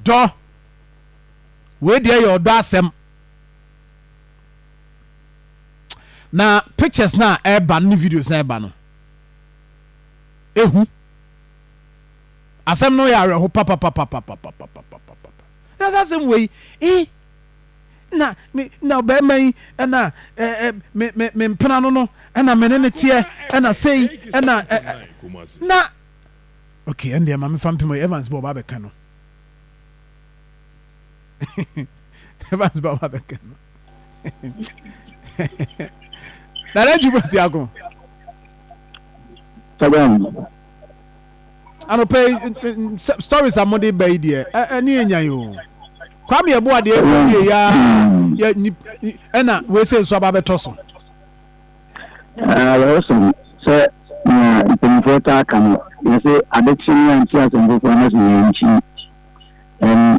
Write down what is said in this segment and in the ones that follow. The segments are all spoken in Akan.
Ɔdɔ. Wei deɛ yɛ ɔdɔ asɛm. Na pictures na ɛba no ne videos na ɛba no. Ehu. Asɛm no yɛ awerɛho papapapapapapapapa. Na sɛ asɛm wei eh na me na ɔbarima yi ɛna eh, eh, me me me mpena no no ɛna me ne ne teɛ ɛna sei ɛna eh, eh, na okay ɛndeɛ ma mefa mpem Evans bɛ ɔba bɛka no Evans bɛ ɔba bɛka no Nana Ntwi Kwasi Ako. Anɔpɛ yi stories a mode ba yi deɛ ɛne yɛ nyan o. Kwame Yeboah deɛ ɛkɔ wie ya yɛ ɛna wei sɛ nso aba bɛtɔ so. Awerɛhosɛm sɛ nea mpanyimfoɔ taa ka no, yɛse ade kye ne yɛante asɛm foforɔ a na sɛ yɛnkyi. Ɛn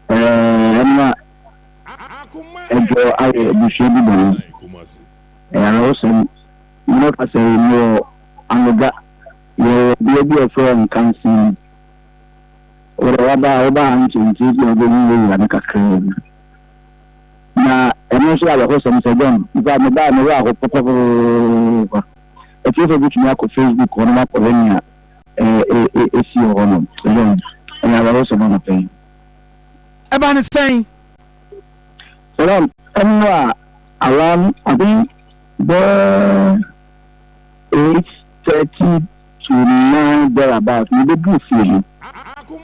ɛma ɛdwo ayɛ abusua bi bɔne. Ɛyɛ awerɛhosɛm. Mene kasa yi mewɔ Anoga. Yɛwɔ bea bi a wɔfrɛ hɔ Nkansen mu. Wo deɛ waba a, woba ha nkyɛ nti ebia wobɛhu area no kakraa bi. Na ɛno nso yɛ awerɛhosɛm sɛ John, in fact mebaa me werɛ aho papapapapapa. Atiefo bɛtumi akɔ Facebook hɔ nom akɔhwɛ nea ɛsi wɔ hɔ nom. John, ɛyɛ awerɛhosɛm anɔpa yi. Ɛba ne sɛn? Sɛ ɛno a around I think bɛɛ 8:30 to 9 thereabout mebɛduru fie no,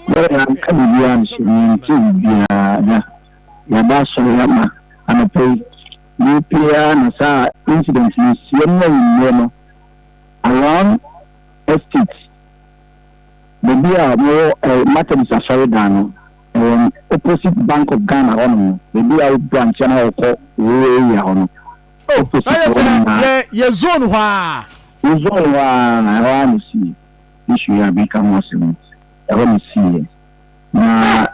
na yɛanka biribiara anhyɛ mu, yɛnte biribiara, na yɛaba asɔre ama anɔpa yi. Mepue ara na saa incident yi siiɛ no anwummerɛ no, around estate, baabi a wɔwɔ eh, Methodist asɔredan no, ɛwɔ opposite Bank of Ghana hɔnom no, baabi a wo branch na wɔkɔ rural area hɔ no. Oh, na yɛ sɛ yɛ yɛ zone hɔ aa. Yɛ zone hɔ aa, ɛhɔ aa na ɛsiiɛ. Issue yi a meka ho asɛm yi, ɛhɔ na ɛsiiɛ. Na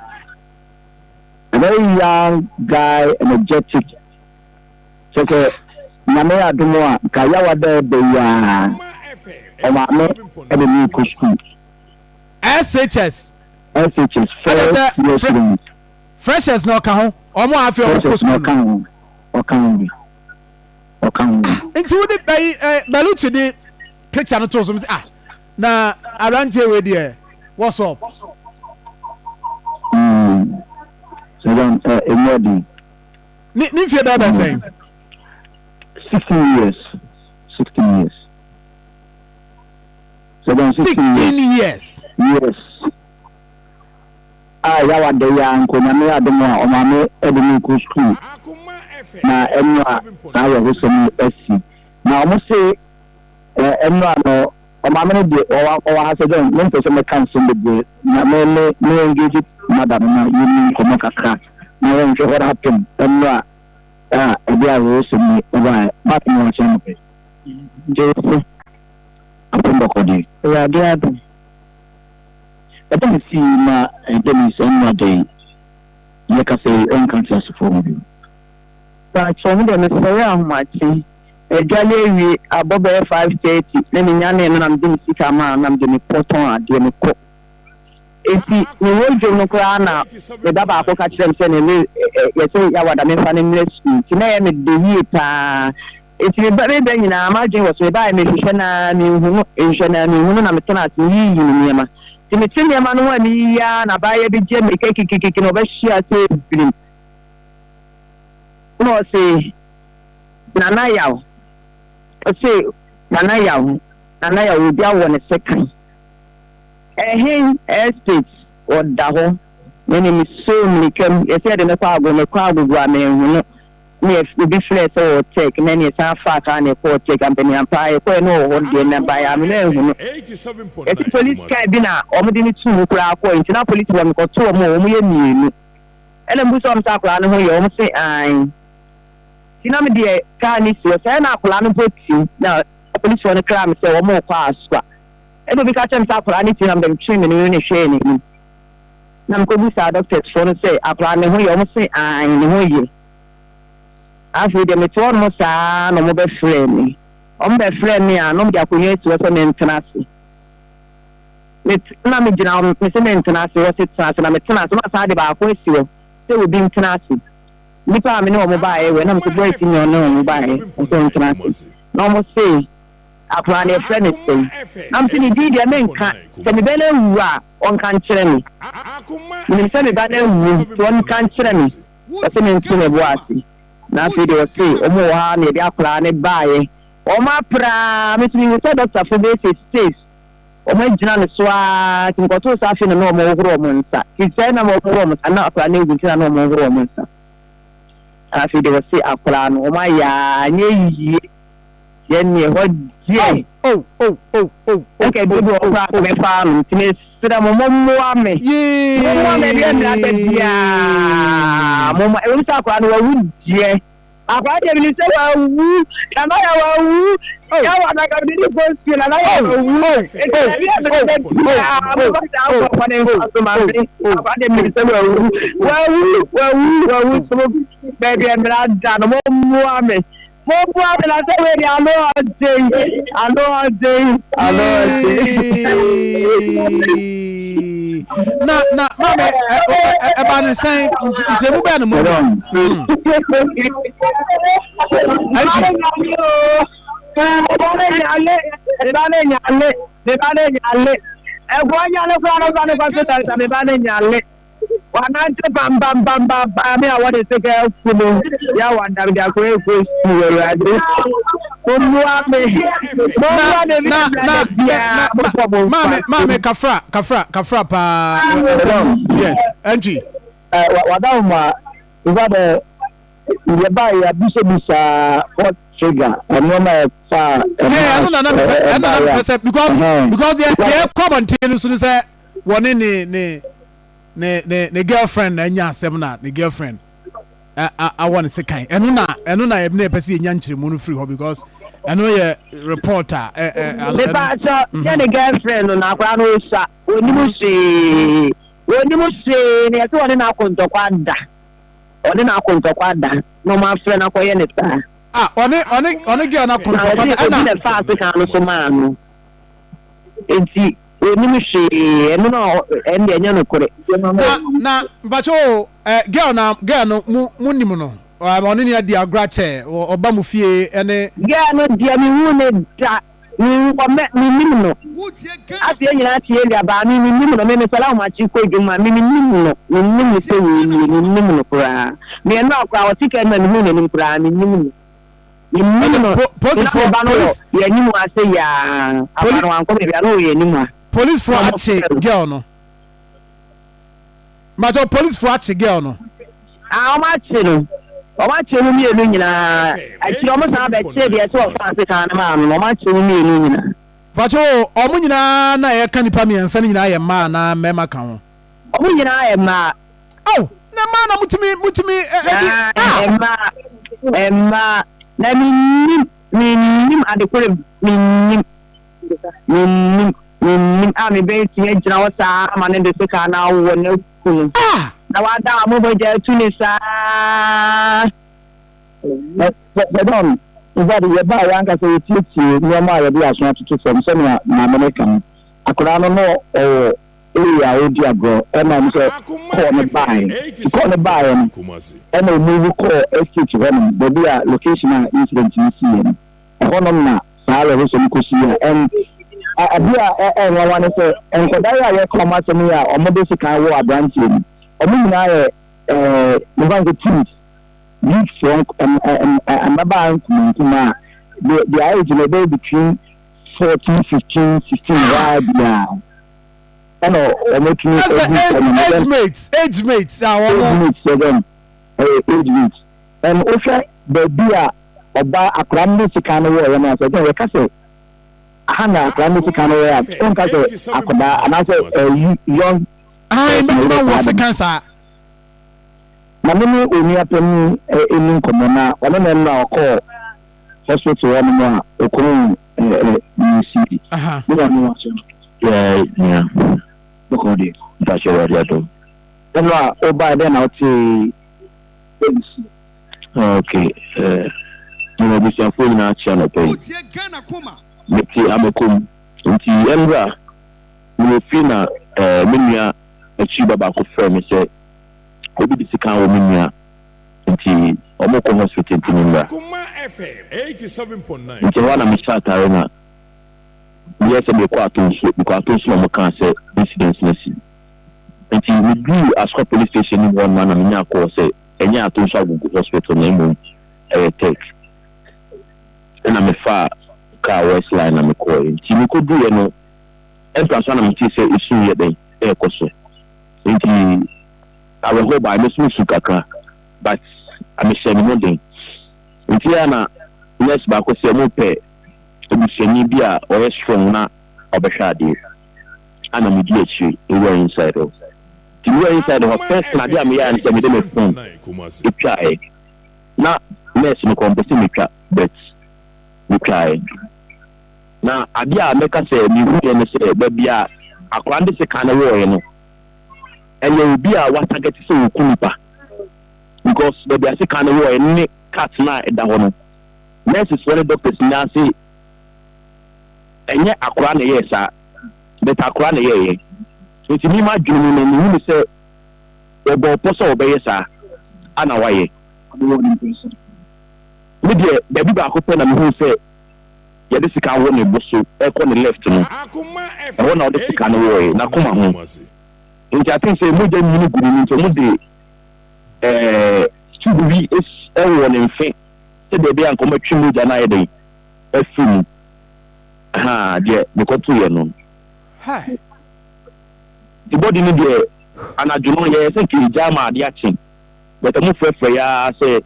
a very young guy, energetic, kyerɛ sɛ Nyame adom a, nka Yawa da ɛbɛ yi aa, ɔmaame ɛde me rekɔ school. SHS. SHS, first year student. Freshers na ɔka ho, wɔn a afei wɔn kɔ school no. Ɔka ho bi. Ɔka ho bi. Nti wo de bɛyi ɛ Bellucci de picture no to so sɛ ah na aberanteɛ wei deɛ what's up. Mm. Sɛ dɔn ɛ emu ɛden. Ne ne mfie bɛyɛ bɛ sɛn. 16 years. 16 years. Sɛ dɔn 16 years. Yes. A yawa da yi ara nko Nyame adom a ɔmaame de me rekɔ sukuu na ɛno a saa awerɛhosɛm yi asi. Na ɔmo se ɛno a no ɔmaame no deɛ ɔwɔ ha sɛ John mempɛ sɛ mɛka nsɛm bebree na me ne me engage mother no na yɛnni nkɔmmɔ kakra na yɛnhwɛ what happened ɛno a a ɛde awerɛhosɛm yi ɛbaeɛ. Mark me wakyɛ anɔpa yi. Gyewofo apem bɔkɔ deɛ. Awurade adom. Ɛdɛn sii ma Dennis ɛnna da yi yɛkasa yi ɔnka ateasefoɔ ho bio? Pakyɛw me deɛ mesɔre ahomakye adwale awie abɔ bɛyɛ 5:30 na me nyanee no na mede me sika maa no na mede me kɔ tɔn adeɛ me kɔ eti me wɔ dwom no koraa na me ba baako ka kyerɛ me sɛ ne ne yɛsɛ yawada me nfa no mmerɛ sukuu nti na ɛyɛ me de yie paa Enti me ba me ba nyinaa, m'adwene wɔ so. Mebaeɛ, mehwehwɛ no ara, menhu no, mehwehwɛ no ara, menhu no, na metena ase, meyiyi me nneɛma. Enti mete nneɛma no ho a meyiyi ara na abaayewa bi gye mmirika kikikiki na ɔbɛhwe ase birim. Na ɔse, Nana Yaw. Ɔse, Nana Yaw, Nana Yaw, obi awɔ ne sekan. Ɛhe? Estate, ɔda hɔ. Me ne mesoo mmirika mu, yɛsɛ yɛde no kɔ agogo, mekɔ agogo a manhu no. ne obi frɛɛ sɛ ɔwɔ Turk na ɛne yɛsan faa kaa na yɛkɔɔ Turk ampaniampa ara yɛkɔɛ na ɔwɔ hɔ deɛ na baeɛ a me na anhu no. Yɛse police car bi na wɔn de no too mu koraa kɔɛ nti na police foɔ mekɔto wɔn o wɔn yɛ mmienu ɛna mebusa wɔn sɛ akwadaa no ho yɛ wɔn se ae nti na me deɛ car no si hɔ sɛɛ na akwadaa no mpo tim na police foɔ no kraa me sɛ wɔn rekɔ Aswa ɛna obi ka kyerɛ me sɛ akwadaa no tim na me deɛ metwee me ne no hwɛɛ n'anim na mekɔbisaa doctors foɔ no sɛ akwadaa no ne ho yɛ wɔn se ae ne ho yɛ. Afei deɛ mete hɔnom saa ara na wɔbɛfrɛɛ me. Wɔbɛfrɛɛ me a, na wɔde akonnwa asi hɔ sɛ mentena ase. Me na megyina hɔ, mese mentena ase, wɔse tena ase, na metena ase, na wɔasan de baako asi hɔ sɛ obi ntena ase. Nnipa a me ne wɔn baeɛ wɔ, na mese boys ni ɔne wɔn baeɛ, ɔsɛ ɔntena ase. Na wɔn se akwadaa no yɛfrɛ no sɛn? Na mese ne din deɛ menka, sɛ me ba no awu a ɔnka nkyerɛ me. Menim sɛ me ba no awu nti ɔnka nkyerɛ me. Ɔse mente me bo ase. Na afei deɛ ɔse wɔn wɔ hɔ ara na yɛde akwadaa no baeɛ. Wɔn apere ara, me nso mehu sɛ dɔktafo bɛyɛ sɛ six. Wɔagyina no so ara nti mekɔtoo sɛ afei na na wɔrehohoro wɔn nsa. Nti sɛ na wɔrehohoro wɔn nsa na akwadaa no awu nti na na wɔrehohoro wɔn nsa. Na afei deɛ wɔse akwadaa no wɔn ayɛ a anyɛ yie. Yɛn neɛ hɔ deɛ. Oh, oh, oh, oh, oh, Nka ebi wɔ koraa nka mɛfa ano nti mesrɛ mo mommoa me. Mommoa me ɛdeɛ mmira da biara. Momma ɛwom sɛ akwadaa no wawu deɛ. Akwadaa deɛ menim sɛ wawu. Nana yɛ wawu. Yɛ wa na ka mede kɔ sukuu nana yɛ wawu. Nti na bi a mede bɛ biara mo ba saa nkɔfɔ ne nfa so ma me. Akwadaa deɛ menim sɛ wawu. Wawu wawu wawu so mo baabi a mmira da no mo mmoa me. Mo mmoa me na sɛ wei deɛ ano ɔden ano ɔden ano ɔden. Na na maame ɛba ne sɛn nkyerɛmu bɛɛ na mo nya. Ɛnti. Wanante pampampampampa me a wɔde sika afu no yɛ wadam de akɔ ekɔ sukuu awurade mommoa me mommoa me na na na na maame maame kafra kafra kafra paa asɛm yes entry. Wada ma nfa dɛ yɛba yɛabisabisa what trigger nneɛma ɛfa ɛma ɛno na na mepɛ ɛno na mepɛ sɛ because because deɛ deɛ ɛkɔ abɔnten no so no sɛ wɔne ne ne ne ne ne girlfriend na anya asɛm na ne girlfriend awɔ ne sekan ɛno na ɛno na ɛna ɛpɛ sɛ yɛnya nkyerɛmu no firi hɔ because ɛno yɛ report a ɛ ɛ ɛno. Mepa kyɛ yɛ ne girlfriend no na akwadaa no osua onim hwee onim hwee na yɛsɛ wɔne no akɔ ntɔkwa da ɔne no akɔ ntɔkwa da na ɔmo afrɛ no akɔyɛ ne saa. Ah ɔne ɔne ɔne girl no akɔ ntɔkwa da ɛna. Obi na ɛfa ase kan no so maa no eti. Onim hwee, ɛno no ɛnde ɛnyɛ nokorɛ. Na na mpakyɛ o ɛ girl na girl no mo mo nim no ɔne ne adi agorɔ akyɛ ɔba mo fie ɛne. Girl no deɛ me hu ne da me ɔmɛ me nim no afei yɛn nyinaa te area baa me me nim no me me sɔre ahomakye kɔ adwuma me me nim no me nim no sɛ wei nie me nim no koraa me ɛno akora ɔte kɛn ma me hu n'anim koraa me nim no. Menim no, na me ba no wɔ yɛn anim ha sɛ yaa. Aba no wankɔ baabi a, na ɔwɔ yɛn anim ha. Policefoɔ akye girl no. Mpakyɛw policefoɔ akye girl no. Ah, wɔn akye no. Wɔn akye wɔn mmienu nyinaa. Akyire wɔn san bɛkye deɛ sɛ ɔfa ase kan no maa no no, wɔn akye wɔn mmienu nyinaa. Mpakyɛw wɔn nyinaa na yɛka nipa mmiɛnsa no nyinaa yɛ mmaa anaa mmarima ka ho? Wɔn nyinaa yɛ mmaa. Ao, na mmaa na motumi motumi ɛdi ah. Mmaa mmaa na mennim mennim adekore mennim mennim mennim a mebɛtumi agyina hɔ saa ama no de sekaa no awɔ no aku no ah. Na wada a mogya atu ne saa. Pardon, in fact, yɛbaa yɛ ankasa yɛtietie nneɛma a yɛde aso atoto fam sɛnea maame no ka no, akwadaa no na ɔwɔ Area a ɔredi agorɔ ɛna sɛ kɔɔ no baeɛ nti kɔɔ no baeɛ no ɛna ɔmuvu kɔɔ estate hɔnom baabi a location a incident no siiɛ no ɛhɔnom na saa awerɛhosɛm kɔsiiɛ and adeɛ a ɛnwanwa ne sɛ nkwadaa yi a yɛka wɔn asɛm yi a wɔde sekan wɔ aberanteɛ no wɔn nyinaa yɛ ɛɛ mefa no sɛ teens youthfoɔ mmabaa nkumaa a their age no ɛbɛyɛ between 14, 15, 16 hɔ ara biara ɛna wɔtumi ɛsɛ age age mates age mates a wɔn age mates sɛ dɛm ɛyɛ age mates ɛna wohwɛ baabi a ɔba akwadaa no ne sika no wɔ yɛn asɛ dɛn yɛka sɛ aha na akwadaa no ne sika no wɔ a wɔnka sɛ akwadaa anaasɛ ɛyi young. Ayi bɛtuma wɔ sika saa. Na me ne onua panin ɛni nkɔmɔ na ɔne na ɛnna ɔkɔɔ. Hospital hɔ nom a ɔkɔhuu Lucy ne maame wɔ asɛm. Yɛ nua bɔkɔɔ deɛ. Mpakyɛ Awurade adom. Ɛno a wobae dɛn na wotee Lucy? Ok eh, mema abusuafoɔ nyinaa kye anɔpa yi. Mete Amakom nti ɛnra. Mewɔ fie na eh, me nua akyiri ba baako frɛɛ me sɛ obi de sekan wɔ me nua nti wɔrekɔ hospital nti memmra. Nti ɛhɔ ara na mehyɛ atare na meyɛɛ sɛ merekɔ Atonsu, mekɔɔ Atonsu na wɔkaa sɛ incident no asi. Nti meduruu Asukwa police station anim hɔ nom ara na menyaa call sɛ ɛnyɛ Atonsu Agogo hospital na mmom ɛyɛ Tech. Ɛna mefaa kaa West Line na mekɔɔɛ. Nti mekɔduruiɛ no ɛmpa so ara na metee sɛ esu reyɛ dɛn ɛrekɔ so. Nti awerɛhoɔ baeɛ, me nso mesu kakra but mehyɛɛ me ho den. Nti ɛyɛ a na nurse baako sɛ wɔpɛ obusuani bi a ɔyɛ strong na ɔbɛhwɛ adeɛ ana medi akyire mewura inside hɔ. Nti mewura inside hɔ first na adeɛ a meyɛɛ ne sɛ mede me phone etwaeɛ. Na nurse no koraa ɔmpɛ sɛ metwa but metwaeɛ. Na adeɛ a mɛka sɛ mehuiɛ ne sɛ baabi a akwadaa no de sekan no wɔɔeɛ no ɛyɛ obi a watagɛte sɛ ɔku nipa because baabi a sekan no wɔɔeɛ no ne cut no a ɛda hɔ no nurses foɔ ne doctors nyinaa se ɛnyɛ akwadaa na ɛyɛɛ saa but akwadaa na ɛyɛɛyɛ nti me m'adwene mu no mehu ne sɛ wɔbɔɔ pɔ sɛ wɔbɛyɛ saa ana wayɛ. Me deɛ baabi baako pɛ na mehu sɛ yɛde sika wɔ ne bo so ɛkɔ ne left no ɛhɔ na ɔde sika no wɔɔɛ n'akoma ho nti I think sɛ mogya nyini gu ne mu nti wɔn de ɛɛ tube bi ɛwɔ ne mfe sɛdeɛ ɛbɛyɛ a nka wɔatwe mogya no ayɛ dɛn afiri mu ha deɛ mekɔto yɛ no nti bɔdi no deɛ anadwo no yɛyɛ sɛ nka yɛgya ma adeɛ akye but ɔmo frɛfrɛ yɛ ara sɛ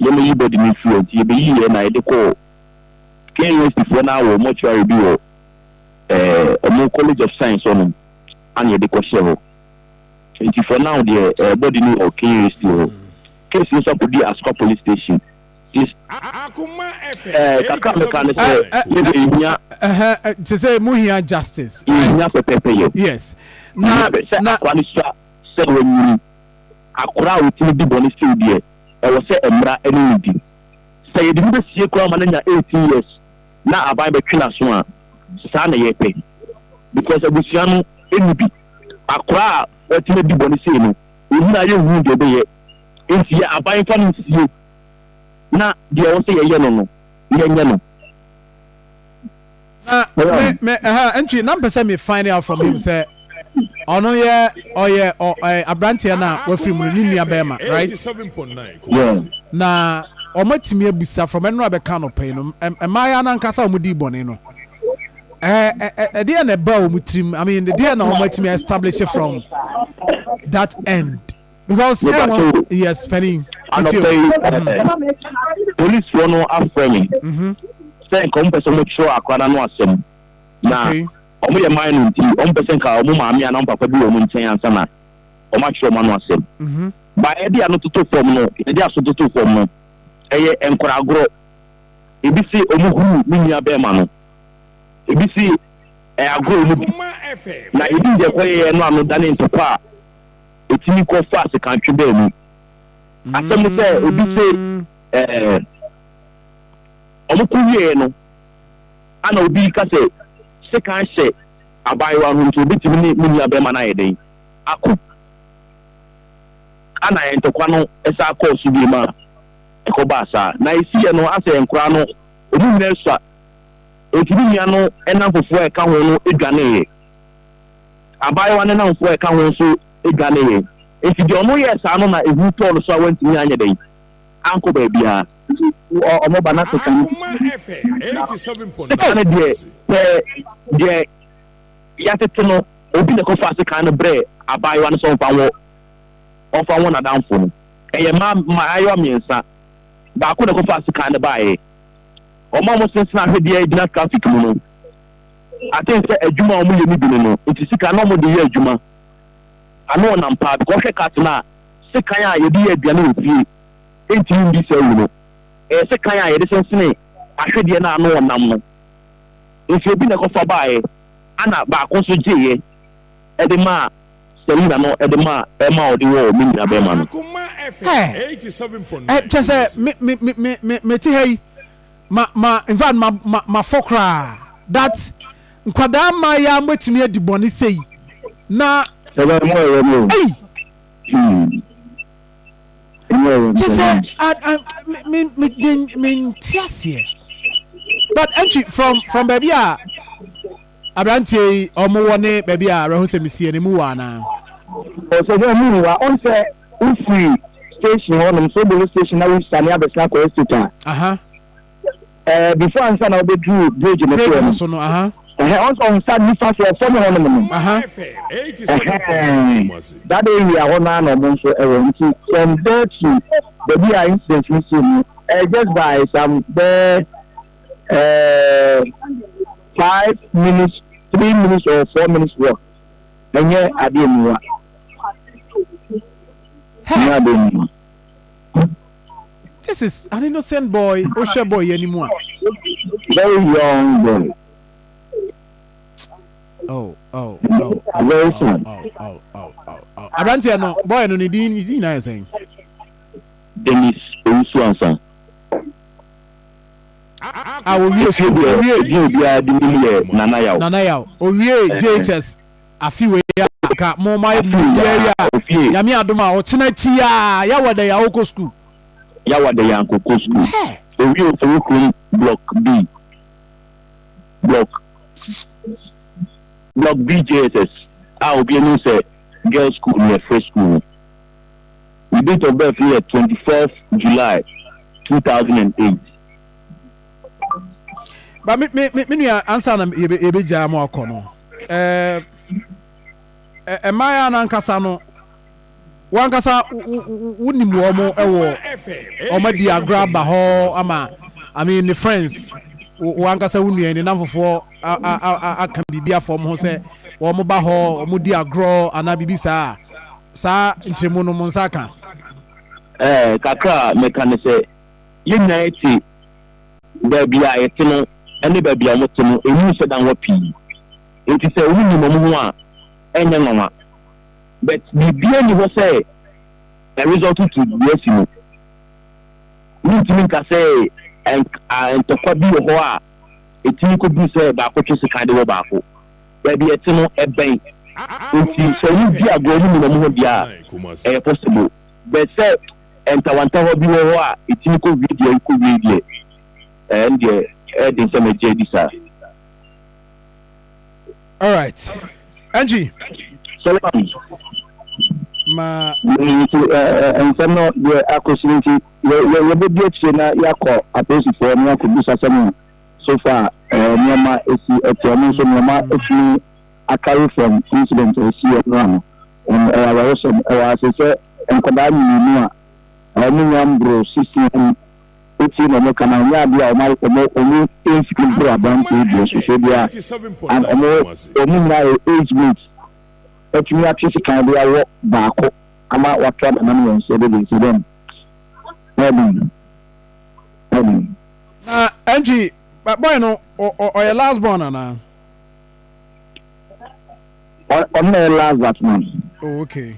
yɛmɛyi bɔdi no mfiri hɔ nti yɛbɛyi yɛ na yɛde kɔɔ KNUST foɔ no wɔ mortuary bi wɔ ɛɛ ɔmo college of science hɔnom ana yɛde kɔhyɛ hɔ nti for now deɛ ɛɛ bɔdi no wɔ KNUST hɔ. Case no nso akɔdi Asokwa police station. Nti ɛɛ kakra a mɛka ne sɛ yɛ deɛ yɛhia. Ɛhɛ te sɛ mo hia justice. Yɛhia pɛpɛɛpɛ yɛ. Yes. Na sɛ akora no sua sɛ wanyini akora a ɔtumi di bɔne sei deɛ ɛwɔ sɛ mmara ne no di. Sɛ yɛde no bɛsie koraa ma no anya 18 years na aban bɛtwe n'aso a saa na yɛpɛ because abusua no ɛnni bi. Akora a watumi adi bɔne sei no Onyina yɛnhunu deɛ ɔbɛyɛ nti yɛ aban mfa no nsie na deɛ ɛwɔ sɛ yɛyɛ no no yɛnyɛ no. Na me me ɛha nti na mpɛ sɛ me find out from him sɛ ɔno yɛ ɔyɛ ɔ ɛ aberanteɛ no a wafiri mu no ne nua bɛrima right? Yeah. Na wɔatumi abisa from ɛno a bɛka no pɛn no mmaayewa no ankasa a wɔdii bɔne no ɛdeɛ na ɛba wɔn tirim i mean ɛdeɛ na wɔn atumi establish from that end because ɛwɔ yes panyin anɔpɛ yi polisifoɔ no afrɛ me sɛ nka wɔn pɛ sɛ wɔn kyerɛ akora n'ano asɛm na wɔn yɛ man no nti wɔn pɛ sɛ nka wɔn maame anaa wɔn papa bi wɔ wɔn nkyɛn ansa na wɔn akyerɛ wɔn ano asɛm ba yɛde ano toto fam no yɛde aso toto fam no ɛyɛ nkora agorɔ ebi se wɔn huru ne nua bɛrima no. Ebi se ɛyɛ agorɔ a wɔdi, na ebi deɛ kɔyɛeɛ no ano dane ntɔkwa a ɛtumi kɔfa sekantwe baa mu. Asɛm ne sɛ obi se ɛɛ wɔko wieeɛ no ana obi ka sɛ sekan hyɛ abaayewa no nti obɛtumi ne me nua bɛrima no ayɛ dɛn ako. Ana ntɔkwa no san kɔɔ so bio ma ɛkɔbaa saa. Na ɛsiiɛ no asɛ nkoraa no wɔn nyinaa sua. Enti ne nua no nnamfofoɔ a ɛka ho no dwaneeɛ. Abaayewa no nnamfoɔ a ɛka ho nso dwaneeɛ. Enti deɛ ɔno yɛɛ saa no na ehu tɔɔ no so a wantumi anyɛ dɛn ankɔ baabiara. Nti wɔn ba no sika no. Sika no deɛ, sɛ deɛ yɛatete no, obi na ɛkɔfaa sekan no brɛɛ abaayewa no sɛ ɔmfa nwɔ ɔmfa nwɔ n'adamfo no. Ɛyɛ mmaa mmaayewa mmiɛnsa, baako na ɛkɔfaa sekan no baeɛ. Wɔn a wɔsensene ahwedeɛ gyina traffic mu no, I think sɛ adwuma a wɔyɛ no bi no no, nti sika na wɔde yɛ adwuma. Ano ɔnam paa because wohwɛ cars no a, sekan a yɛde yɛ aduane wɔ fie ntumi ndi saa awu no. Ɛyɛ sekan a yɛde sensene ahwedeɛ no a ano ɔnam no. Nti obi na ɛkɔfa baeɛ, ana baako nso gyeeɛ de maa Selina no de maa ɛma ɔde wɔɔ me nua bɛrima no. Ɛ ɛ kyɛ sɛ me me me me me mete ha yi ma ma in fact ma ma ma fɔ koraa that. Nkwadaa mmaayaa mobɛtumi adi bɔne sei na. Sɛbɛ mo ɛwɔ mu o. Ei! Kyɛ sɛ me me me me nte aseɛ. But entry from baabi a aberanteɛ yi ɔmo wɔ ne baabi a awerɛhosɛm sie no emu wɔ anaa? Ɔsɛ dɛ ɔmo wɔ ɔn sɛ wofiri station hɔnom Sobolo station na wosiane abɛsen akɔ estate a. Aha. Ɛɛ before ansa na wobɛduru bridge no soɔ no. so no, aha. Ɛhɛ ɔn sɛ ɔnsa nifa so ɛfam hɔnom no. Aha. Ɛhɛn that area hɔ naa na ɔmo nso ɛwɔ nti from there to baabi a incident no sii no ɛyɛ just by some bɛɛ ɛɛ 5 minutes, 3 minutes or 4 minutes walk. Ɛnyɛ adeɛ mu wa. Ɛnyɛ adeɛ mu wa. This is an innocent boy. Wohwɛ boy yi anim a. Very young boy. Oh. Very oh, sad. Oh. Aberanteɛ no, boy no ne din nyinaa yɛ sɛn? Dennis Owusu Ansa. A owie Efie school, deɛ owie edin obiara de nim yɛ Nana Yaw. Nana Yaw. Owie JHS afi wei a nka mo ma Afi yɛ ya a ofie. Nyame adom a ɔkyena akyi a yɛwɔ dɛ yɛ awokɔ school. Yawa de Yankoko school. Hey. Owie Ofori Block B. Block B JSS a obi anim sɛ girls school ne yɛfrɛ school no. Ne date of birth no yɛ 24th July 2008. Ba me nua, ansa na yɛbɛgyaa mo akɔ no, ɛɛ mmaayɛ no ankasa no, wankasa wonim wɔn mo wɔ wɔn adi agorɔ aba hɔ ama, I mean, ne friends, wankasa wo nua ne namfofoɔ aka biribi afa wɔn ho sɛ wɔn ba hɔ wɔn di agorɔ anaa biribi saa saa nkyerɛmu no mo nsa ka? Kakra a mɛka ne sɛ yɛn nyinaa te baabi a yɛte no ne baabi a wɔte no emu nhyɛ da hɔ pii, nti sɛ wɔn nim wɔn ho a ɛnyɛ nwanwa, but biribiara ni hɔ sɛ ɛresult to deɛ asi no. Mentumi nka sɛ ntɔkwa bi wɔ hɔ a ɛtumi kɔduru sɛ baako twe sekan de wɔ baako. Baabi ɛte no ɛbɛn, nti sɛ wɔn di agorɔ no nim wɔn ho deɛ a, ɛyɛ possible, but sɛ ntawantawa bi wɔ hɔ a ɛtumi kɔ wie deɛ kɔ wie deɛ, ɛn deɛ ɛyɛ sɛ mɛgye adi saa. Alright, Angie. Solomon. Ma. Nti nsɛm no deɛ akɔsi nti yɛbɛdi akyire na yɛakɔ apolisifoɔ na yɛakɔbisa sɛnea so far nneɛma esi ɛte, ɔmo nso nneɛma etumi akari from incident a esi ɛno ano. Ɛyɛ awerɛhosɛm ɛwɔ ase sɛ nkwadaa mmienu a ɔmo nya mboro 16, 18 na ɔmo ka na nyɛ adeɛ a ɔmo mfiri boro aberanteɛ deɛ so so deɛ and ɔmo nyinaa yɛ age mates atumi atwe sekan de awɔ baako ama wato abana no wɔn nsa de nsa dɛm ɛdɛm ɛdɛm. Na Angie, boy no ɔyɛ last born anaa? Ɔno na yɛ last but one. Oh, okay.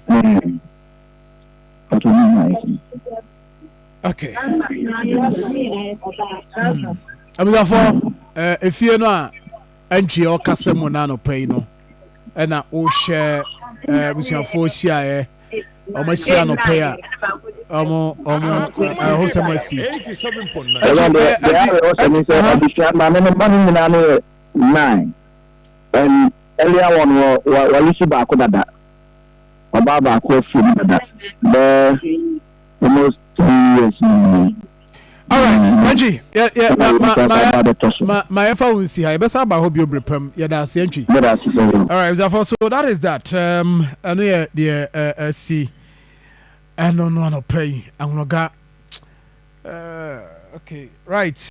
But ɔno na yɛ. Okay. Abusuafo, efie no a ɛntwi ɔkasa mu na anɔpa yi no ɛna wohwɛ abusuafoɔ hyiaeɛ, ɔmo ahyia anɔpa yi a ɔmo ɛhosɛm asi. Ɛwɔ deɛ deɛ ayɛ ɔsɛ ne sɛ abusua maame no ba no nyinaa no yɛ nine and earlier one wɔ wɔ wɔlesi baako dada, ɔbaa baako afiri mu dada bɛɛ almost 10 years ni. Alright, Antwi, yɛ yɛ ma ma ma ma ma yɛfa wo nsi ha, yɛbɛsa aba hɔ bio bere pam. Yɛda ase, Antwi. Alright, abusuafo, so that is that. Ɛno yɛ deɛ ɛsi ɛno no anɔpa yi Anloga. Okay, right.